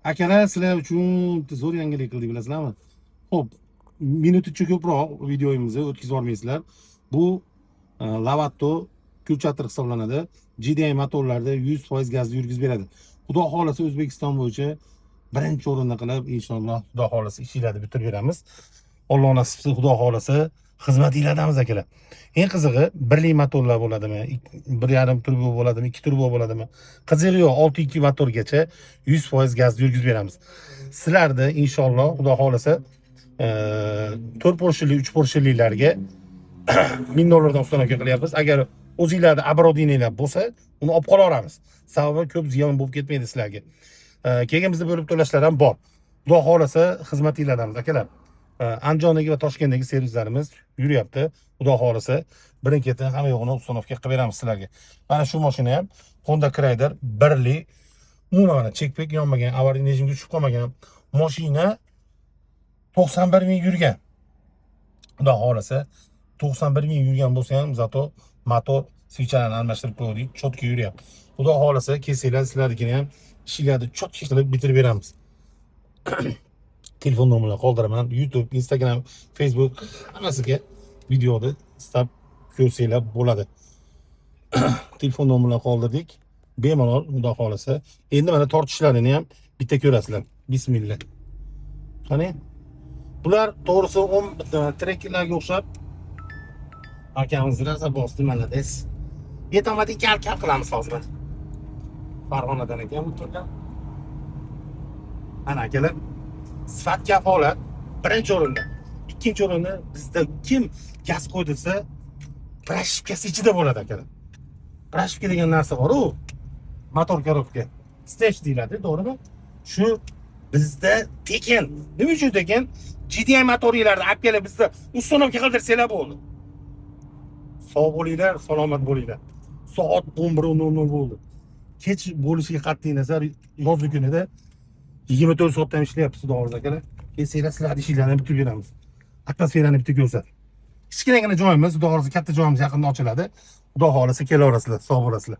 Akalar, sizlar uchun bitta zo'r yangilik qildik, bilasizlarmi? Xo'p, minuticha ko'proq videomizni o'tkazib yubormaysizlar. Bu Lavato Kurchatir hisoblanadi. GDI motorlarda 100% gazni yurgizib beradi. Xudo xohlasa O'zbekiston bo'yicha birinchi o'rinda qilib, inshaalloh Xudo xohlasa ishlarni bitirib beramiz. Alloh nasib qilsa, Xudo xohlasa xizmatinglardamiz akalar. Eng qizig'i birlik motorlar bo'ladimi, 1.5 turbo bo'ladimi, 2 turbo bo'ladimi? Qizig'i yo'q, 6.2 motorgacha 100% gazni yurgizib beramiz. Sizlarda inshaalloh Xudo xohlasa 4 porshili, 3 porshililarga 1000 dollardan установка qilyapmiz. Agar o'zinglarda оборудование bo'lsa, uni olib qolaveramiz. Sababi ko'p ziyon bo'lib ketmaydi sizlarga. Keyin bizda bo'lib to'lashlar ham bor. Xudo xohlasa xizmatinglardamiz akalar. Andijondagi va Toshkentdagi servislarimiz yuryapti. Xudo xohlasa birin-ketin hamma yo'g'ini установка qilib beramiz sizlarga. Mana shu mashina ham Honda Crider birli, umuman mana chekpek yonmagan, avariya rejimga tushib qolmagan. Mashina 91 ming yurgan. Xudo xohlasa 91 ming yurgan bo'lsa ham, зато motor свеча larni almashtirib qo'ydik, чётко yuryapti. Xudo xohlasa kelsanglar, sizlarnikini ham ishlarni чётко qilib bitirib beramiz. Telefon nomerlarini qoldiraman. YouTube, Instagram, Facebook hammasiga videoni istab ko'rsanglar bo'ladi. Telefon nomerlarini qoldirdik. Bemalol Xudo xohlasa. Endi mana tortishlarini ham bitta ko'rasizlar. Bismillah. Qani? Bular to'g'risi 10 trekkerlarga o'xshab akamiz rosa bosdi, молодец. Yetolmadik, kal kal qilamiz hozir. Farg'onadan ekan bu turgan. Ana akalar, sifat kafolat birinchi o'rinda. Ikkinchi o'rinda bizda kim gaz qo'ydirsa, прошивка si ichida bo'ladi akalar. Прошивка degan narsa bor-u, motor коробка. Stage deyiladi, to'g'rimi? Shu bizda tekin. Nima uchun tekin? GDI motorlarni olib kelib bizda установка qildirsanglar bo'ldi. Sog' bo'linglar, salomat bo'linglar. Soat 11:00 bo'ldi. Kech bo'lishiga qat'iy nazar, yoz kunida 24 soatdan ham ishlayapmiz, xudo xohlasa akalar. Kelsanglar, sizlarni ishinglarni bitirib beramiz. Atmosferani bitta ko'rsat. Kichkinagina joyimiz, xudo xohlasa katta joyimiz yaqinda ochiladi. Xudo xohlasa kelaverasizlar, sog' bo'lasizlar.